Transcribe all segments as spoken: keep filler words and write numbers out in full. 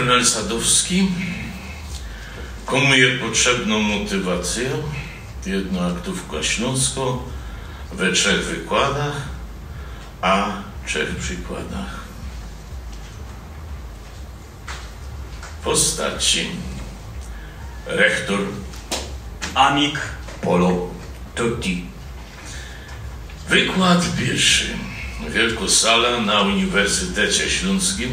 Tunel Sadowski. Kōmu je potrzebnŏ motywacyjŏ? Jednoaktōwka ślōnskŏ we trzech wykładach, a trzech przikładach. Postaci. Rechtor. Amik. Polo. Tutti. Wykład piyrszy. Wielkŏ sala na Uniwersytecie Ślōnskim.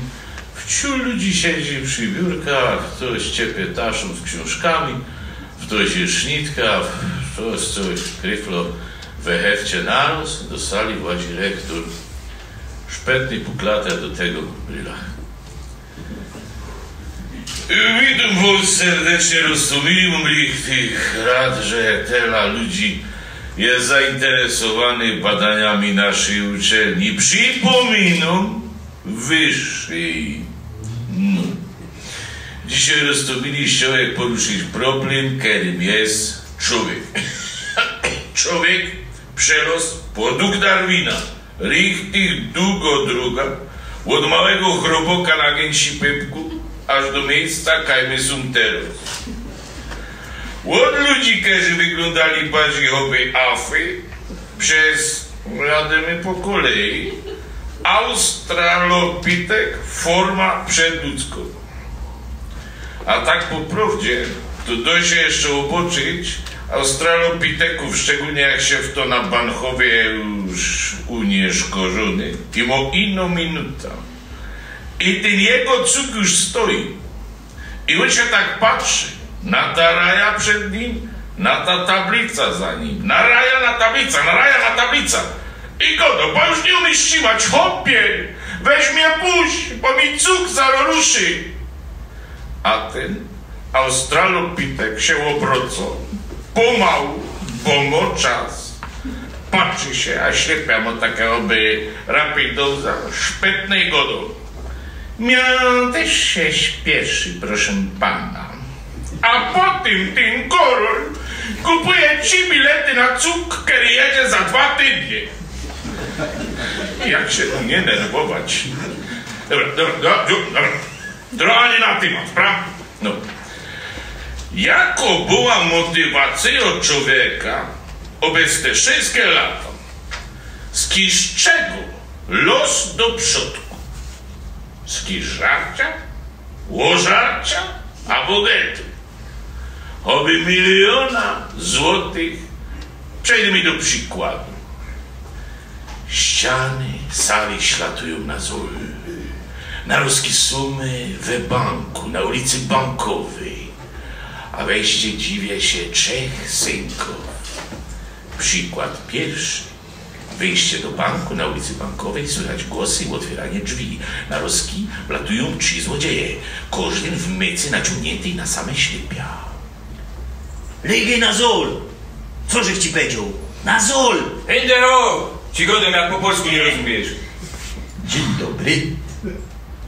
Wciōl ludzi siedzi przi biurkach, ftoś ciepie taszōm z ksiōnżkami, ftoś je sznitka, ftoś coś kryflo we hefcie. Naroz do sali włazi rechtor. Szpetny puklater, do tego w brylach. Witōm wŏs serdecznie, roztōmili, mōm richtig rad, że tela ludzi je zainteresowany badaniami naszyj uczelni. Przipōminōm, wyższyj. No. Dzisiej, roztōmili, chciołech poruszyć problym, kerym je czowiek. Czowiek przelŏz podug Darwina. Richtig dugŏ droga, ôd małego chropoka na gynsi pypku, aż do miyjsca, kaj my sōm teroz. Ôd ludzi, kerzi wyglōndali bardzij choby afy, bez, jadymy po kolei, australopitek, forma przedludzkŏ. A tak po prŏwdzie, to dŏ sie jeszcze ôboczyć australopiteków, szczegōlnie jak sie fto na bankowie już unieszkodzōny i mŏ inŏ minuta. I tyn jego cug już stoi. I ôn sie tak patrzi na ta raja przed nim, na ta tablica za nim, na raja, na tablica, na raja, na tablica. I gŏdŏ: „Bo już niy umiysz trzimać, chopie, weź mie puść, bo mi cug zarŏz ruszy”. A tyn australopitek sie ôbrŏcŏ, pomału, bo mŏ czas. Patrzi sie, a ślepia mŏ take, ôby rapij dŏ wza, szpetne, i gŏdŏ: „Mie tyż sie śpieszy, proszã pana”. A potym tyn korol kupuje trzi bilety na cug, kery jedzie za dwa tydnie. Jak sie tu niy nerwować? Dobra, dobra, dobra, dobra. Droga niy na tymat, prawda? No. Jakŏ była motywacyjŏ czowieka ôbecne wszyjske lata? Z kiszczego lŏz do przodku? Z kisz żarcia? Ôżarcia? Abo getu? Choby miliōna złotych. Przejdźmy do przikładu. Ściany sali ślatujōm na zol. Narozki sōm we banku, na ulicy Bankowyj, a weźcie, dziwicie sie, trzech synkōw. Przikład piyrszy. Wyjście do banku na ulicy Bankowyj, słychać głosy i ôtwieranie drzwi. Narozki wlatujōm trzi złodzieje, kożdyn w mycy naciōngniyntyj na same ślepia. Lygej na zol! Co żech ci pedzioł? Na zol! Hindero! Ci godōm, jak po polsku niy rozumiysz. Dziyń dobry.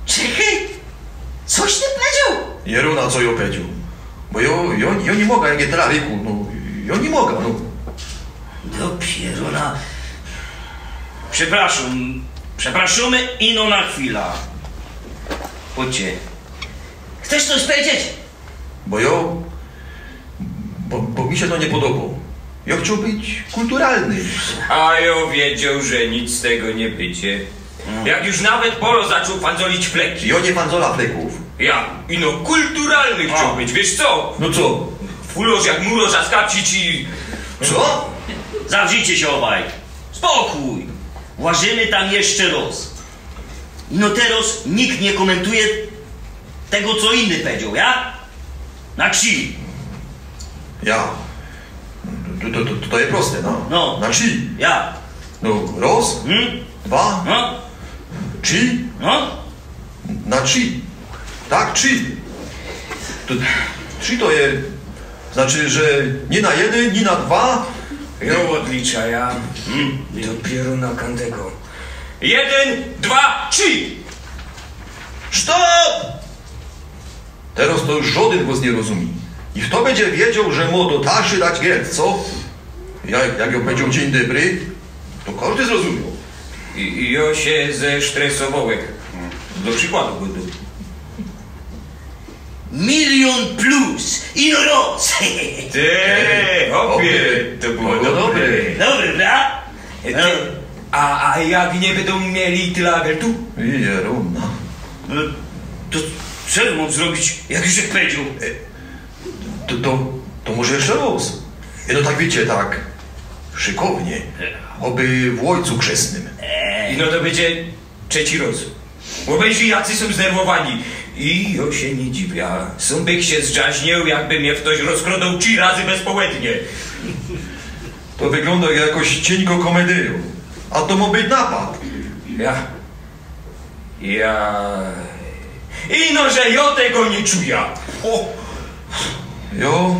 Czekej! Coś ty pedzioł? Jerōna, co jŏ pedzioł? Bo jŏ, jŏ, jŏ niy moga, jak je tela ryku, no, jŏ niy moga, no. Dopiyro na... Przeprŏszōm, przeprŏszōmy, ino na chwila. Chodźcie. Chcesz coś powiedzieć? Bo jŏ, bo, bo mi sie to niy podobŏ. Jŏ chcioł być kulturalny. A jŏ wiedzioł, że nic z tego niy bydzie. No. Jak już nawet Polo zaczōn fandzolić fleki. Jŏ niy fandzolã fleków. Ja, ino kulturalny chcioł być, wiysz co? No co? Fulosz jak murŏsz, a skapci ci... Co? Zawrzyjcie sie ôbaj. Spokōj. Włażymy tam jeszcze roz. Ino teroz nikt niy kōmentuje tego, co inny pedzioł, ja? Na trzi. Ja. To, to, to, to je proste, no. No. Na trzi. Ja. No, roz, hmm? Dwa, no, trzi. No. Na trzi. Tak, trzi. To, trzi to je, znaczy, że niy na jedyn, niy na dwa. Jŏ ôdlicza, ja. Hmm. Dopiyro na kantego. Jedyn, dwa, trzi. Stop! Teroz to już żodyn wŏs niy rozumie. I fto bydzie wiedzioł, że mo do taszy dać gęb, co? Ja, jak jŏ pedzioł dziyń dobry, to kożdy zrozumioł. I, i jŏ sie zesztresowołech. Do przikładu gŏdōm. Milion plus. Ino roz. Ty, chopie, to było dobre. Dobre, prawda? Ty, a, a jak niy bydą mieli tela ageltu? Jeruna. No, to co jŏ mōm zrobić, jak już tak pedziŏł? To, to, to może jeszcze roz. No tak wiycie, tak szykownie. Oby w ôjcu krzestnym. I no to bydzie trzeci roz. Ôbejrzyj, jacy sōm znerwowani. I jŏ sie niy dziwiã. Sōm bych sie zdrzŏżniōł, jakby mie ftoś rozkrōdoł trzi razy bez połednie. To wyglōnda jakoś ciynko komedyjōm. A to mŏ być napad. Ja. Ja. Ino, że jŏ tego niy czujã. O. Jŏ,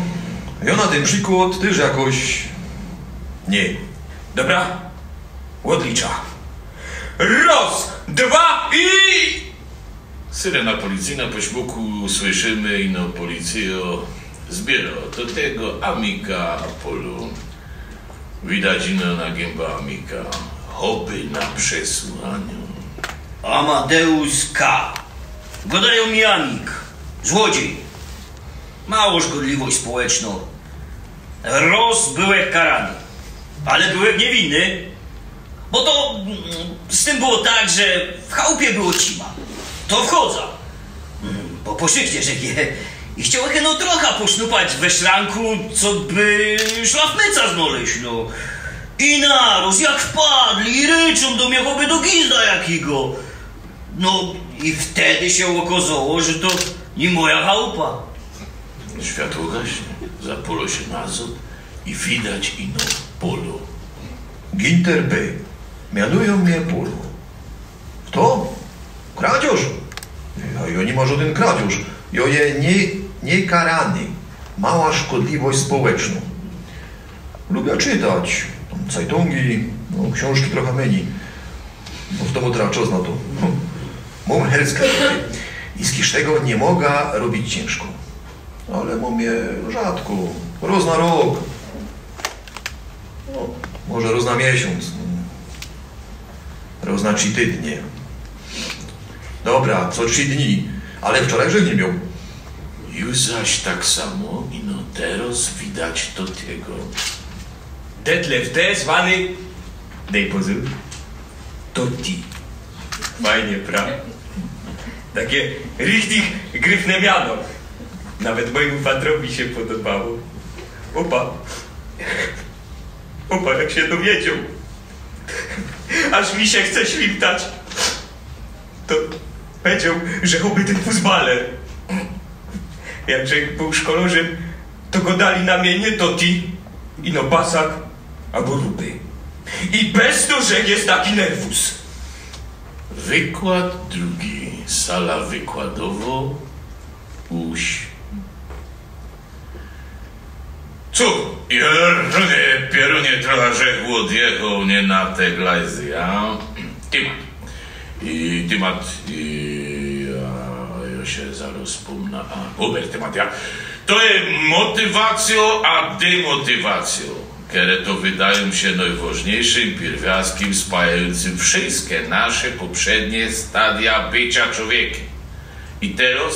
jŏ na tyn przikłŏd tyż jakoś niy. Dobra? Ôdliczã. Roz, dwa i... Syrena policyjna, po śmiyku słyszymy, ino policyjŏ zbiyrŏ do tego Amika Apollo. Widać ino na gymba Amika. Chopy na przesłuchaniu. Amadeus K. Gŏdajōm mi Amik. Złodziyj. Mało szkodliwość społecznŏ. Roz byłech karany. Ale byłech niywinny. Bo to, mm, z tym było tak, że w chałupie było cima. To wchodzã. Mm, bo poszyknie, że niy. I chciołech ino trocha posznupać we szranku, coby szlafmyca znŏleźć, no. I naroz, jak wpadli, i ryczōm do mie chopy do gizda jakigo. No, i wtedy sie ôkŏzało, że to niy moja chałupa. Światło gaśnie, zapŏlŏ sie nazŏd i widać ino polo. Ginter B. Mianujōm mie Polo. Fto? Kradziŏrz? Jŏ, jŏ niy ma żŏdyn kradziŏrz. Jŏ je niy, niykarany. Mała szkodliwość społecznŏ. Lubiã czytać. Tam cajtōngi, no, ksiōnżki trocha mynij. No, fto mŏ terŏz czas na to? Mōm herska i z kisztego niy moga robić ciynżko. Ale mōm je rzadko. Roz na rok. No, może roz na miesiōnc. Roz na trzi tydnie. Dobra, co trzi dni. Ale wczoraj żech niy mioł. Już zaś tak samo ino terŏz widać do tego. Detlef D., zwany, dej pozōr, Totti. Fajnie, pra? Takie richtig gryfne miano. Nawet mojymu fatrowi sie podobało. Opa. Opa, jak sie dowiedzioł. Aż mi sie chce świptać. To powiedzioł, że chopy tyn fuzbaler. Jak żech bōł szkolŏrzym, to gŏdali na mie niy Totti, ino Basak abo Ruby. I bez to, że je taki nerwus. Wykład drugi, sala wykładowŏ, uś. Co? Pierōnie, pierōnie, trocha żech ôdjechoł niy na te glajzy, a? Tymat. I tymat, i, a, jŏ sie zarŏz spōmnã, a, Hubert, tymat, ja. To je motywacyjŏ, a demotywacyjŏ, kere to wydajōm sie nojwożniyjszym piyrwiastkiym spajajōncym wszyjske nasze poprzednie stadia byciŏ czowiekiym. I terŏz,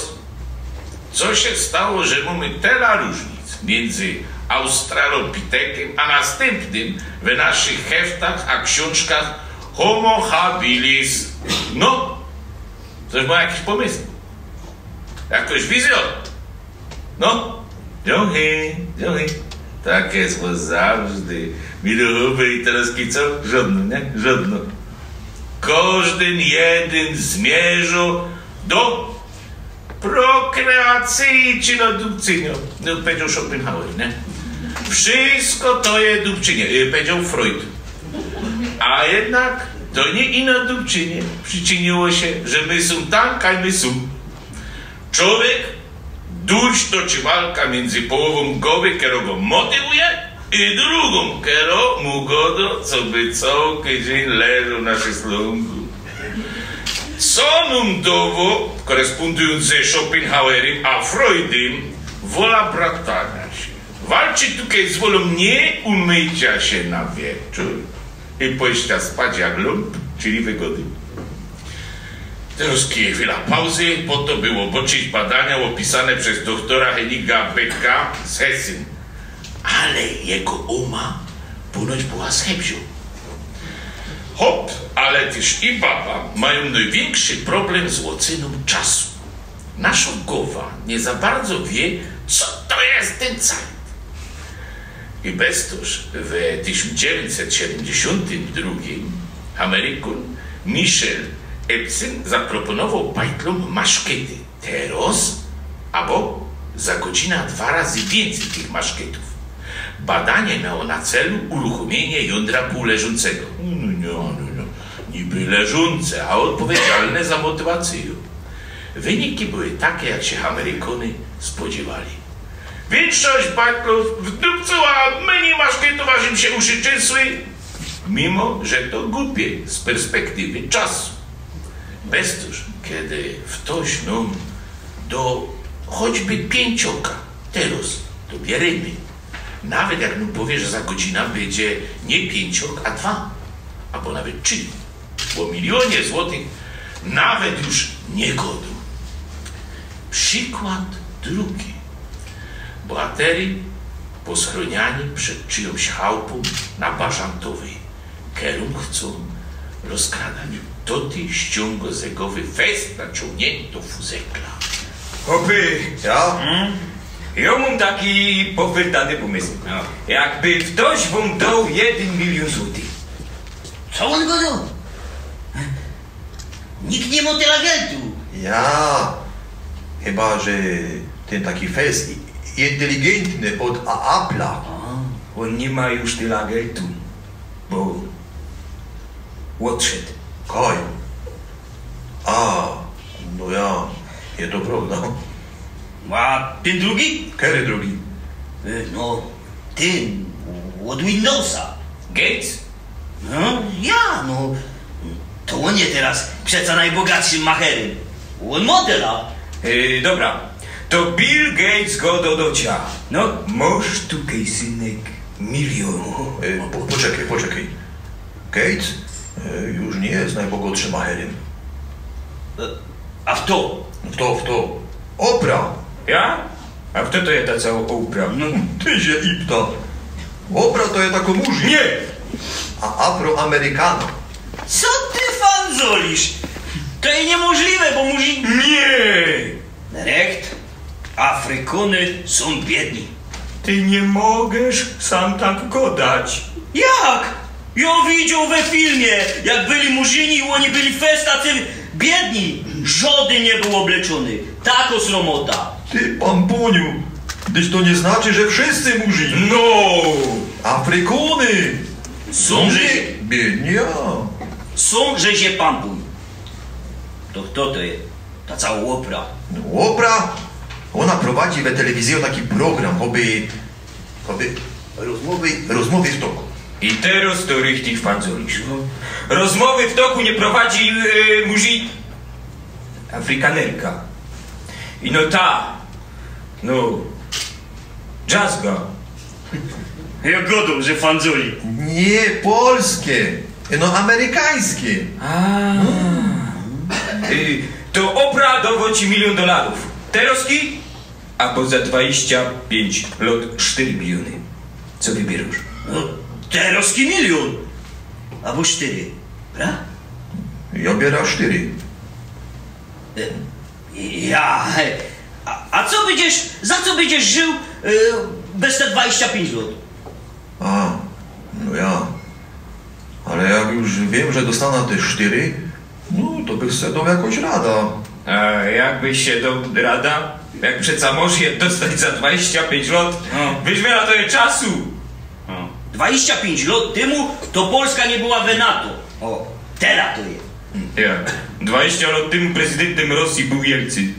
co sie stało, że mōmy tela rōżnic miyndzy Australopitekiym a nastympnym we naszych heftach a ksiōnżkach Homo habilis? No, ftoś mŏ jakiś pōmysł? Jakoś wizjŏ? No, dziōnczi, dziōnczi. Tak je, bo zawsze. Mi do chopy i terŏz co? Żŏdno, niy? Żŏdno. Kożdyn jedyn zmiyrzŏ do prokreacyje czy do dubcyniŏ. No, powiedzioł Schopenhauer, niy? Wszysko to je dubczynie, e, powiedzioł Freud. A jednak to niy ino dubczynie prziczyniło sie, że my sōm tam, kaj my sōm. Czowiek durś toczy walka miyndzy połowōm gowy, kerŏ go motywuje, i drugōm, kerŏ mu godŏ, coby cołki dziyń leżoł na szyslōngu. Co nōm dŏwŏ, korespōndujōnc ze Schopenhauerym a Freudym, wola brataniŏ sie? Walczyć tukej z wolōm niyumyjciŏ sie na wieczōr i pōjściŏ spać jak lōmp, czyli wygody. Terŏz chwila pauzy, po to, by ôboczyć badania ôpisane bez dochtora Henninga Becka z Hesyn. Ale jego ōma ponoć była z Hebziōw. Chop, ale tyż i baba majōm nojwiynkszi problym z ôcynōm czasu. Naszŏ gowa niy za bardzo wiy, co to je tyn cajt. I bez to, że w tysiōnc dziewiyńćset siedymdziesiōntym drugim Amerykōn Michel Epstein zaproponowoł bajtlōm maszkety. Terŏz, abo za godzina dwa razy wiyncyj tych maszketōw. Badanie miało na celu uruchōmiynie jōndra pōłleżōncego. No, no, no, no, no. Niby leżōnce, a ôdpowiedzialne za motywacyjõ. Wyniki były take, jak sie Amerykōny spodziywali. Wiynkszość bajtlōw wdupcyła myni maszketōw, aż im sie uszy trzasły, mimo że to gupie z perspektywy czasu. Bez to, że kej ftoś nōm do choćby piyńcioka, terŏz to bierymy. Nawet jak nōm powiy, że za godzina bydzie niy piyńciok, a dwa, abo nawet trzi. Ô milionie złotych nawet już niy godōm. Przikłŏd drugi. Bohatery poschrōniani przed czijōmś chałpōm na Barzantowyj, kerōm chcōm rozkradać. To tyż ściōngozegowy fest na ciōngniynto fuzekla. Chopy, ja? Hmm? Jŏ mōm taki pofyrtany pōmysł. No. Jakby ftoś wōm doł jedyn miliōn złotych. Co ôn godoł? Nikt niy mŏ tela geltu. Ja, chyba że tyn taki fest i- inteligyntny ôd A- Apple'a. A, ôn niy mŏ już tela geltu, bo ôdszedł. Kaj? A, no ja, je to prŏwda. A tyn drugi? Kery drugi? Y, no, tyn ôd Windowsa. Gates? No, ja, no. To ôn je terŏz przeca nojbogatszym macherym. Ôn mŏ tela. Y, dobra, to Bill Gates godo do cia. No, mŏsz tukej, synek, miliōn. Y, po- poczekej, poczekej. Gates, y, już niy je nojbogatszym macherym. E, a fto? Fto, fto? Oprah. Ja? A fto to je ta cała Oprah? No. Ty sie ipta. Oprah to je tako murzin. Niy! A afroamerykano. Co ty fandzolisz? To je niymożliwe, bo murzin... Niy! Recht, Afrykōny sōm biydni. Ty niy możysz sam tak godać. Jak? Jŏ widzioł we filmie, jak byli Murzyni i ôni byli fest tacy biydni. Żŏdyn niy bōł ôbleczōny. Tako sromota. Ty pampuniu, dyż to niy znaczy, że wszyscy Murzyni. No! Afrykōny sōm, że... Biydni, ja. Sōm, że sie pampuj. To fto to je? Ta cała Oprah. No, Oprah? Ôna prowadzi we telewizyji taki program, choby, choby rozmowy, rozmowy w toku. I terŏz to richtig fandzolisz. No. Rozmowy w toku niy prowadzi, e, murzin... Afrykanerka. Ino ta. No. Drzazga. Jŏ godōm, że fandzoli. Niy polske, no amerykańske. A. Y, to Oprah dŏwŏ ci miliōn dolarōw. Terŏz kij? Abo za dwadzieścia pięć lot sztyry miliōny. Co wybiyrŏsz? No, terŏz kij miliōn. Abo sztyry, pra? Jŏ biera sztyry. E, Ja, he. A, a co bydziesz, za co bydziesz żył, y, bez te dwadzieścia pięć lot? A, no ja. Ale jak już wiym, że dostanã te sztyry, no to bych se doł jakoś rada. A jak byś se doł rada? Jak przeca możesz je dostać za dwadzieścia pięć lot? No. Wiysz, wiela to je czasu. O. Dwadzieścia pięć lot tymu to Polska niy była we nato. O, tela to je. Ja. Dwadzieścia lot tymu prezydyntym Rosji bōł Jelcyn.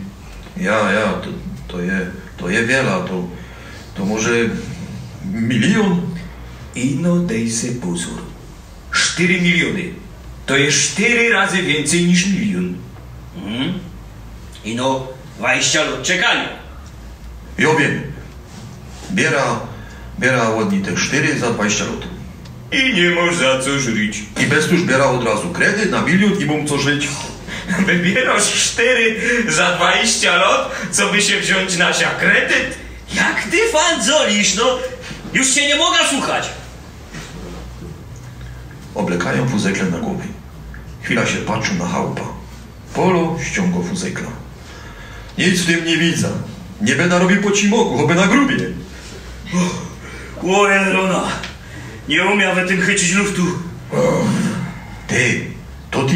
Ja, ja, to, to je, to je wiela, to, to może miliōn? Ino dej se pozōr. Sztyry miliōny. To je sztyry razy wiyncyj niż miliōn. Mhm. Ino dwadzieścia lot czekaniŏ. Jŏ wiym. Biera, biera ôd nij te sztyry za dwadzieścia lot. I niy mosz za co żyć. I bez to już biera ôd razu kredyt na miliōn i mōm co żyć. Wybiyrŏsz sztyry za dwadziścia lot, coby sie wziōńć na sia kredyt? Jak ty fandzolisz, no? Już cię nie mogę słuchać. Oblykajōm fuzekle na gowy. Chwila sie patrzōm na chałupa. Polo ściōngŏ fuzekla. Nic w tym niy widza. Niy byda robiōł po cimoku, choby na grubie. Łojerōna. Niy umiã we tym chycić luftu. Ty, to ty.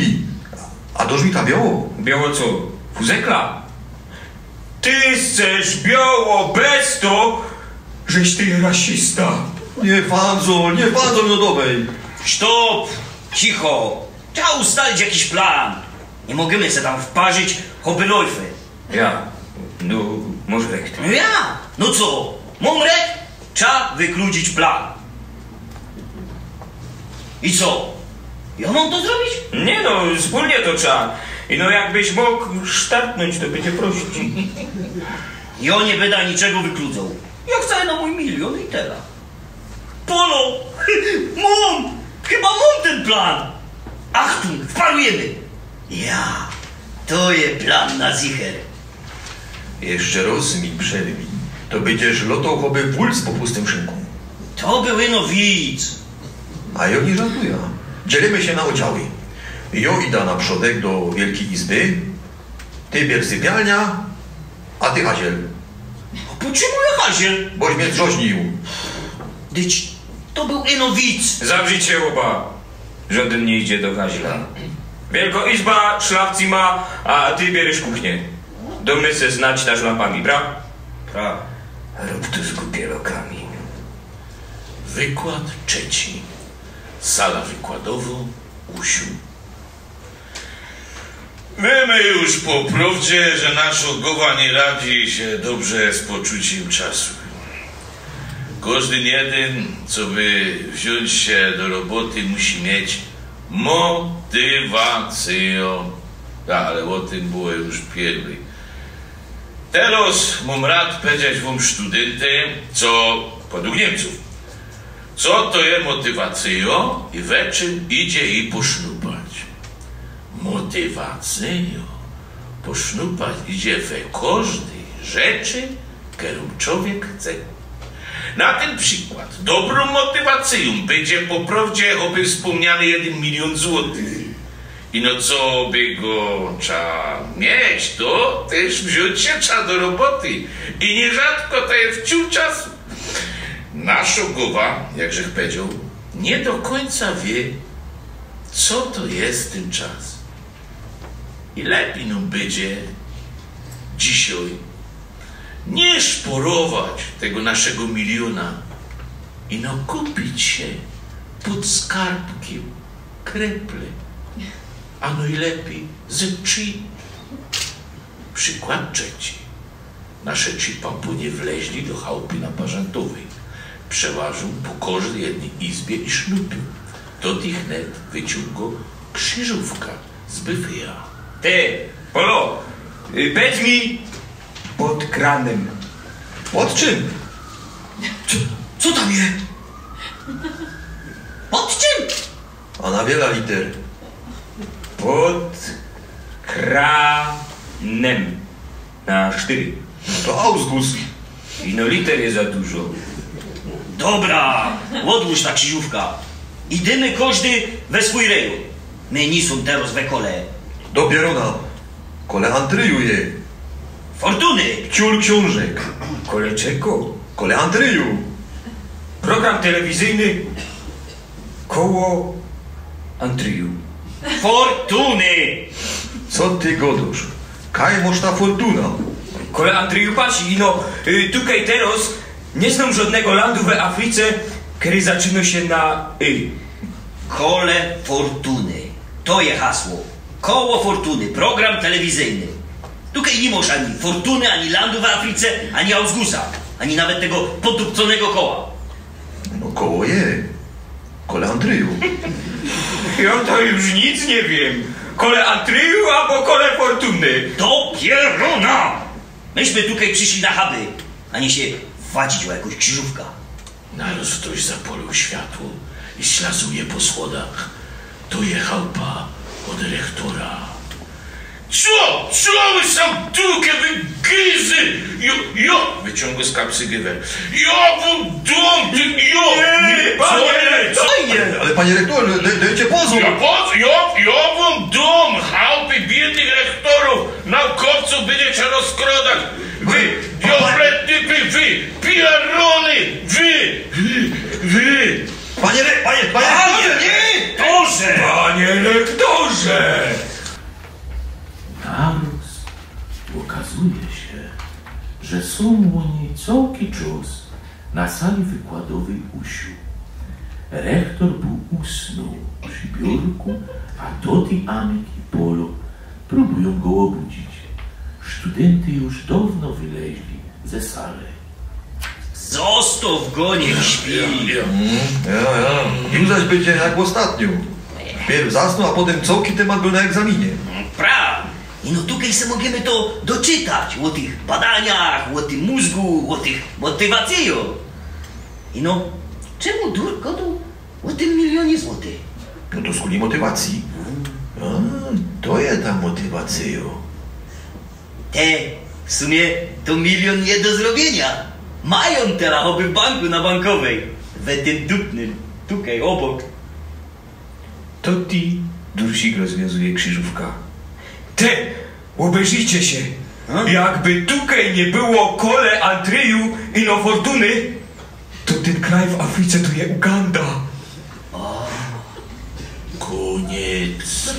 A dŏsz mi ta bioło? Bioło co? Fuzekla? Ty chcesz bioło bez to, żeś ty rasysta. Niy fandzol, niy fandzol, no dobej. Stop! Cicho! Trzeba ustalić jakiś plan. Niy możymy se tam wparzić, choby lojfy. Ja. No, może recht. No ja! No co? Mōm recht? Trzeba wykluczyć plan. I co? Ja mōm to zrobić? Niy no, wspólnie to trzeba. I no, jakbyś mōg startnōńć, to bydzie prościj. Ja niy byda niczego wykludzał. Ja chcę na mōj miliōn i tela. Polo! Mōm! Chyba mōm tyn plan! Achtung, wparujymy! Ja, to je plan na zicher. Jeszcze rŏz mi przerwij, to bydziesz lŏtoł choby wōlc po pustym szynkōm. To by ino wic. A jo niy żartujã. Dzielimy sie na ôdziały. Jo ida na przodek do wielkij izby, ty bierz sypialniã, a ty haziel. A po czymu ja haziel? Boś mie zdrzoźniōł. Dyć, to bōł ino wic. Zawrzyj sie ôba. Żŏdyn niy idzie do haźla. Wielko izba, szlafcyma, a ty bierz kuchniã. Dōmy se znać ta szlampami, bra? Bra. Rōb to z gupielokami. Wykład trzeci. Sala wykładowŏ, usiōdź. Wiymy już po prŏwdzie, że naszŏ gowa niy radzi sie dobrze z poczucym czasu. Kożdy jedyn, coby wziōńć sie do roboty, musi mieć motywacyjõ. Ja, ale ô tym było już piyrwyj. Terŏz mōm rad powiedzieć wōm, sztudynty, co, podug Niymcōw, co to je motywacyjŏ i we czym idzie ji posznupać. Motywacyjŏ posznupać idzie we kożdyj rzeczy, kerōm czowiek chce. Na tyn przikłŏd dobrōm motywacyjōm bydzie po prŏwdzie choby wspōmniany jedyn miliōn złotych. Ino coby go trza mieć, to tyż wziōńć sie trza do roboty. I niyrzadko to je wciōł czasu. Naszŏ gowa, jak żech powiedzioł, niy do kōńca wiy, co to je tyn czas. I lepij nōm bydzie dzisiej niy szporować tego naszego miliōna, ino kupić sie pod skarbkiym kreple, a nojlepij ze trzy. Przikłŏd trzeci. Nasze trzy pampōnie wleźli do chałpy na Parzantowyj. Przełażōm po kożdyj jednyj izbie i sznupōm. Totych net wyciōngło krzyżōwka z byfyja. Ty, Polo, y, powiydz mi, pod kranym. Pod czym? Co, co tam je? Pod czym? A na wiela liter? Pod kranym. Na sztyry. To Ausguss. Ino liter je za dużo. Dobra, ôdłōż ta krzyżōwka. Idymy kożdy we swōj rejōn. My niy sōm terŏz we kole. Dopiyro na kole Antryju je. Fortuny. Ciul ksiōnżek. Kole czego? Kole Antryju. Program telewizyjny. Koło Antryju. Fortuny! Co ty gŏdŏsz? Kaj mŏsz ta fortuna? Kole Antryju pasi, ino, y, tukej terŏz niy znōm żŏdnego landu we Afryce, kery zaczynŏ sie na y. Kole Fortuny. To je hasło. Koło Fortuny. Program telewizyjny. Tukej niy mŏsz ani fortuny, ani landu we Afryce, ani Ausgussa, ani nawet tego podupconego koła. No koło je. Kole Antryju. Jŏ to już nic niy wiym. Kole Antryju abo kole fortuny. Do pierōna! Myśmy tukej prziszli na chaby, a niy sie wadzić ô jakŏś krzyżōwka. Narŏz ftoś zapolył światło i ślazuje po schodach. To je chałpa ôd rechtora. Słowŏ sam tuke, wy gyzy! Jo, jo! Wyciōngło z kapsy gywer. Jo wōm dōm, ty, jo! Nie, panie rektorze! Ale panie rektorze, dej, dejcie pozōr! Jo, po, jo, jo wōm dōm, chałpy biydnych rektorōw, naukowcōw bydziecie rozkrŏdać. Wy, diobletny, wy, wy, pijarōny, wy, wy, wy. Panie re, panie, panie Panie rektorze! rektorze! Panie rektorze! Narŏz ôkazuje sie, że sōm ôni cołki czŏs na sali wykładowyj u siōb. Rektor bōł usnōł przi biōrku, a Toti, Amik i Polo prōbujōm go ôbudzić. Sztudynty już downo wyleźli ze sale. Zostaw go, niych śpi. Jo, jo. Już zaś bydzie jak ôstatnio. Piyrw zasnōł, a potym cołki tymat bōł na egzaminie. Pra. I no tukej se możymy to doczytać ô tych badaniach, ô tym mōzgu, ô tych motywacyjach. I no, czymu Durk gŏdōł ô tym milionie złotych? No to skuli motywacyje. A, to je ta motywacyjo. Te, w sumie to milion je do zrobiynio. Majōm te lachoby w banku na Bankowyj. We tym dupnym, tukej ôbok. Toti Durcik rozwiōzuje krzyżōwka. Te, ôbejrzyjcie sie. Jakby tukej niy było Kole, Antryju i no Fortuny, to tyn kraj w Africe to je Uganda. Koniec.